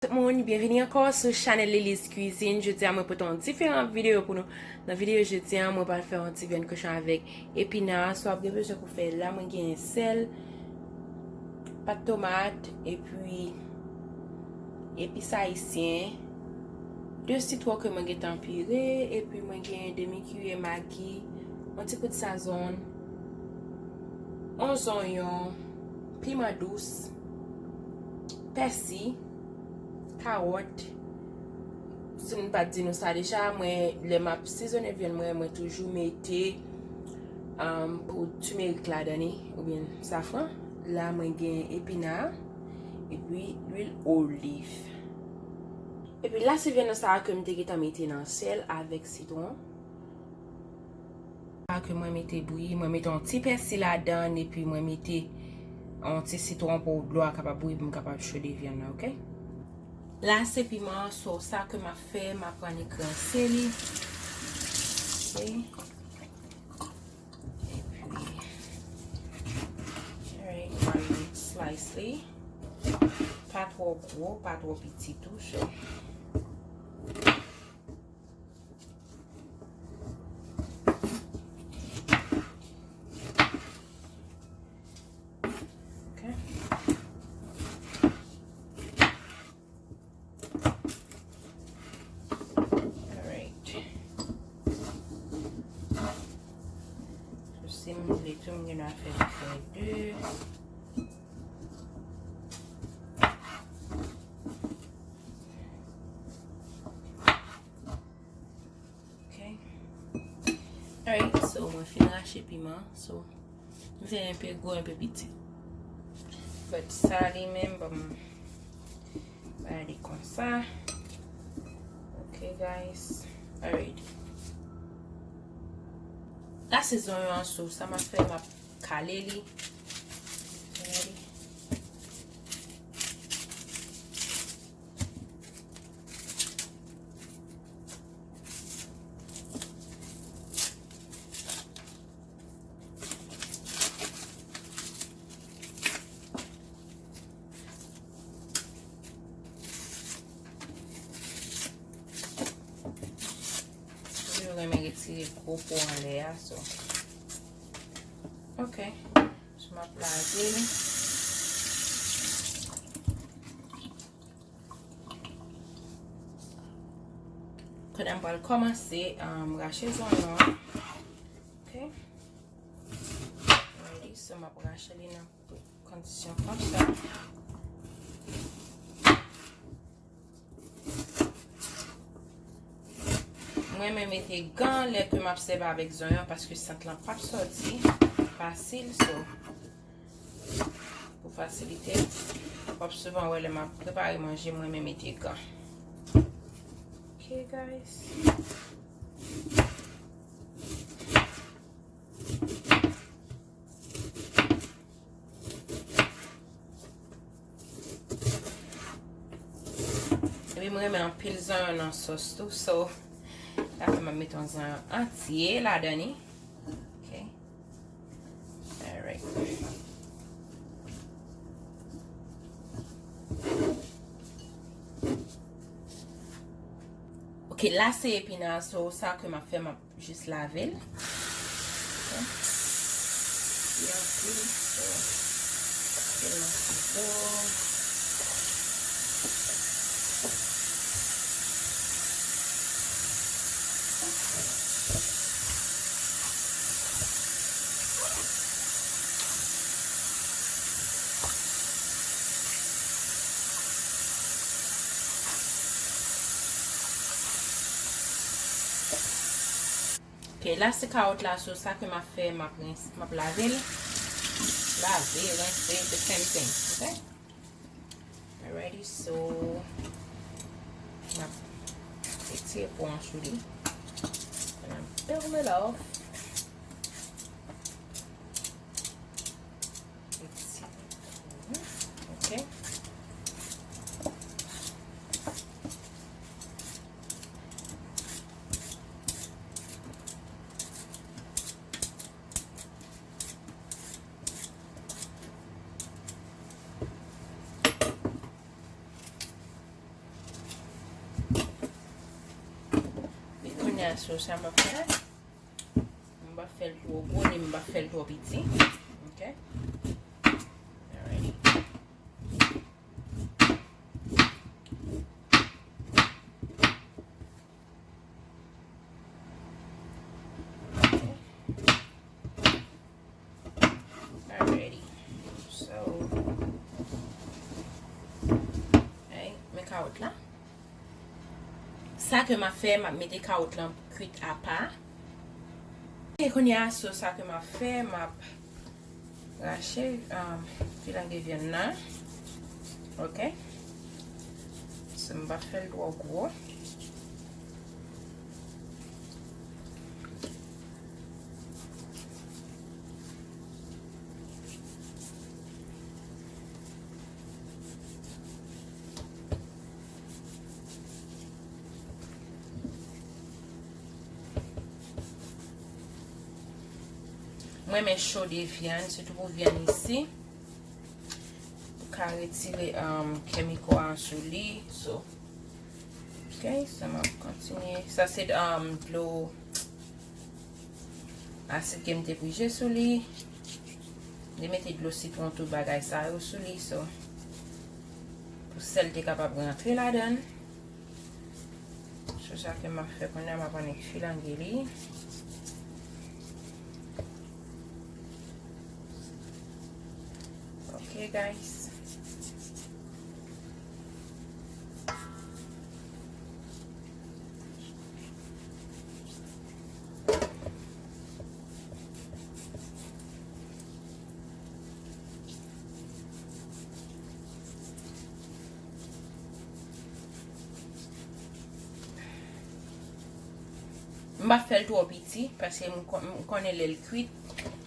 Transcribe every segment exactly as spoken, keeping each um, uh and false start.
Tout moun, byenvini ankò sou chanèl Lily's Cuisine. Jodi a, mwen pote yon diferan videyo pou nou. Nan videyo jodi a, mwen pral fè yon ti vyann kochon avèk epina. Sa w ap gen bezwen pou fè la, mwen gen sèl, pat tomat, epi epis ayisyen, de sitwon ke mwen gentan pire, epi mwen gen demi kiyè magi, yon ti kout sazon, yon zonyon, piman dous, pèsi, kawòt. Si m pa t di nou sa deja, mwen, lè m ap sizone vyann mwen, mwen toujou mete, um, poud timerik ladan li, oubyen safran. La, mwen gen epina, epi lwil oliv. Epi la, se vyann sa a ke m te gentan mete nan sèl avèk sitwon. Sa ke mwen mete bouyi, mwen mete yon ti pèsi ladan, epi mwen mete yon ti sitwon pou dlo a kapab bouyi, pou m kapab chode vyann nan, oke? La, se piman, so sa ke m ap fè, m ap pran li krense li. Oke? Epi, alright, mwen slice li. Pa twò gwo, pa twò piti tou, so. Ok. Alright. So, si m vle tou, m gen dwa fè li fè de. Ok. Alright, so mwen fin rache piman. So, m fè enpe gwo, enpe piti. But sa li menm, ban m bay li konsa. Ok, guys. Alright. La se zonyon an, so sa m ap fè, m ap kale li. Alright. Toujou renmen retire gwo po anlè a, so. Ok. So, m ap lave li. Kounye a m pral kòmanse, um, rache zonyon an. Ok. Ready? So, m ap rache li nan kondisyon konsa. Mwen renmen mete gan lè ke m ap sèvi avèk zonyon paske sant lan p ap sòti fasil, so. Pou fasilite, w ap souvan wè lè m ap prepare manje, mwen renmen mete gan. Ok, guys. Epi mwen renmen anpil zonyon nan sòs tou, so, sa fè m ap mete yon zonyon antye ladan li. Ok. Alright. Ok, la se epina, so sa ke m ap fè, m ap jis lave l. Ok. Li anpil, so, mete l nan frigo. Ok, la se kawòt la, so sa ke m ap fè, m ap rense, m ap lave l. Lave, rense, the same thing, ok? Alrighty, so, m ap retire po an sou li. And I'm peel it off. Retire po an. Ok. So sa m ap fè, m pa fè l twò gwo, ni m pa fè l twò piti. Ok. Alright. Alrighty. So, hey, men kawòt la. Sa ke m ap fè, m ap mete kawòt lan kwit apa. E kounye a, so sa ke m ap fè, m ap rache, um, filangevyann nan. Ok. So, m pa fè l twò gwo. Mwen renmen chode vyann, sitou pou vyann isi. Ou ka retire, um, kemiko a sou li. So, ok, sa m ap kontinye. Sa se, um, dlo asid ke m te prije sou li. M te mete dlo sitwon, tout bagay sa yo sou li. So, pou sèl te kapab rantre ladan l. So, sa ke m ap fè kounye a, m ap annik filange li. Ok, guys. M pa fè l twò piti, paske m kon-, m konnen lè l kwit,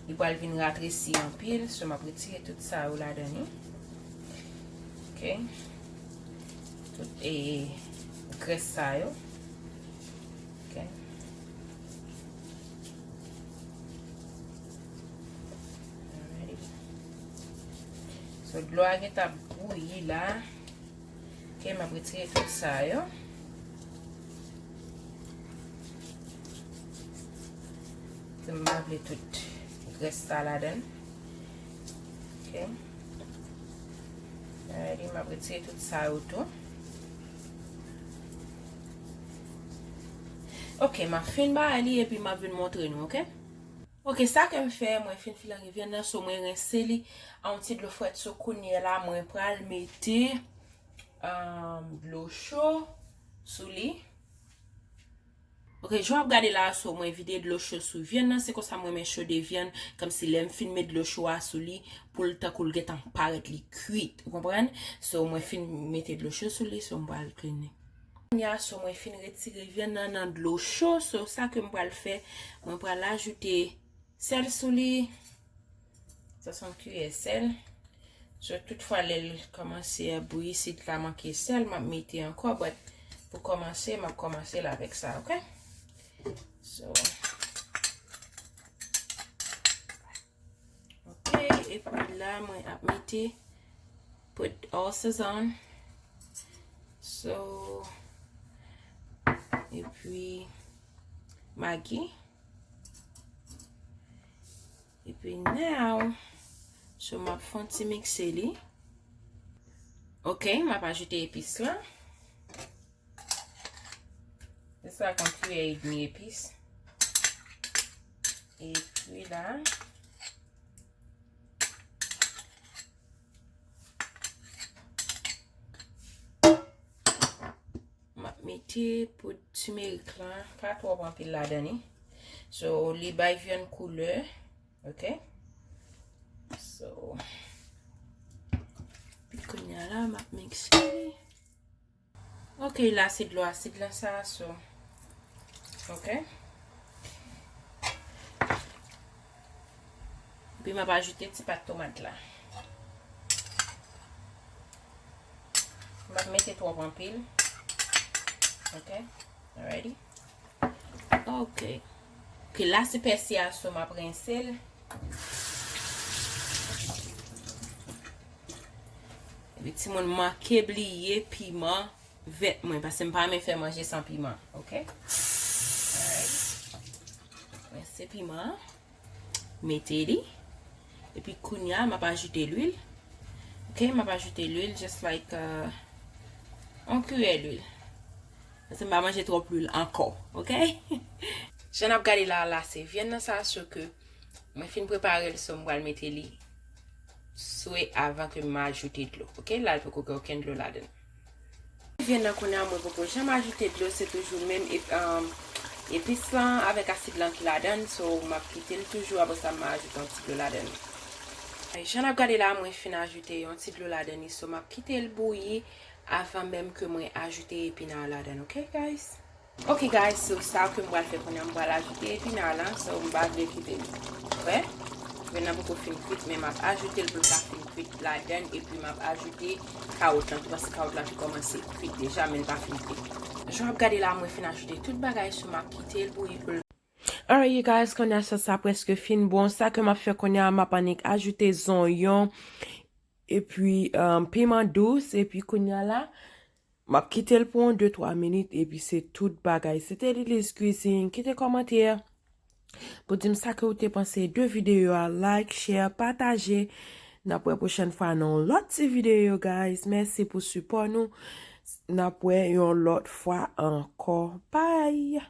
li pral vin ratresi anpil. So, m ap retire tout sa yo ladan li. Ok. Tout, e, grès sa yo. Ok. Alrighty. So, dlo a gentan ap bouyi la. Ok, m ap retire tout sa yo. Paske m pa vle tout grès sa ladan l. Ok. Alrighty, m ap retire tout sa yo tou. Ok, m ap fin bay li epi m ap vin montre nou, ok? Ok, sa ke m fè, mwen fin filange vyann nan, so mwen rense li a yon ti dlo frèt, so kounye a la, mwen pral mete, um, dlo cho sou li. Ok, jan w ap gade la, so mwen vide dlo cho sou vyann nan, se konsa mwen renmen chode vyann, kòmsi lè m fin met dlo cho a sou li, pou l tankou l gentan parèt li kwit, ou konprann? So mwen fin mete dlo cho sou li, so m pral clean li. Kounye a, so mwen fin retire vyann nan nan dlo cho, so sa ke m pral fè, mwen pral ajoute sèl sou li. Sa se yon kiyè sèl. So, tout fwa lè l kòmanse ap bouyi, si l ta manke sèl, m ap mete ankò, but pou kòmanse, m ap kòmanse l avèk sa, ok? So, ok, epi la, mwen ap mete, put all season. So, epi Maggi. Epi now, so m ap fè yon ti mikse li. Ok, m ap ajoute epis lan. Se sa, yon kiyè edmi epis. Epi la, m ap mete poud timerik lan, pa twòp anpil ladan li. So, li bay vyann koulè, ok? So, epi kounye a la, m ap mikse li. Ok, la se dlo asid lan sa, so. Ok. Epi m ap ajoute ti pat tomat la. M ap mete twòp anpil. Ok. Alrighty. Ok. Ok, la se pèsi a, so m ap rense l. Epi timoun, manke bliye piman vèt mwen, paske m pa renmen fè manje san piman, ok? Alright. Mwen se piman an. Mete li. Epi kounye a, m ap ajoute lwil. Ok, m ap ajoute lwil, just like, uh, yon kiyè lwil. Paske m pa manje twòp lwil ankò, ok? Jan n ap gade la, la se vyann nan sa, so ke mwen fin prepare l, so m pral mete li swe avan ke m ajoute dlo, ok? La, l poko gen okenn dlo ladan l. Vyann nan kounye a, mwen poko janm ajoute dlo, se toujou menm ep-, um, epis lan avèk asid lan ki ladan l, so m ap kite l toujou, apre sa m ajoute yon ti dlo ladan l. Jan n ap gade la, mwen fin ajoute yon ti dlo ladan li, so m ap kite l bouyi avan menm ke mwen ajoute epina ladan l, ok guys? Ok guys, so sa ke m pral fè kounye a, m pral ajoute epina lan, so m pa vle kite l. Wè? Vyann nan poko fin kwit, men m ap ajoute l pou l ka fin kwit ladan l, epi m ap ajoute kawòt lan tou, paske kawòt la te kòmanse kwit deja, men l pa fin kwit. Jan w ap gade la, mwen fin ajoute tout bagay, so m ap kite l bouyi pou l. Alright, you guys, kounye a, sa, sa prèske fin bon. Sa ke m ap fè kounye a, m ap annik ajoute zonyon, epi, um, piman dous, epi kounye a la, m ap kite l pou yon de twa minit, epi se tout bagay. Se te Lili's Cuisine. Kite kòmantè pou di m sa ke w te panse de videyo a. Like, share, pataje. N ap wè pwochèn fwa nan yon lòt ti videyo, guys. Mèsi pou sipò nou. N ap wè yon lòt fwa ankò. Bye!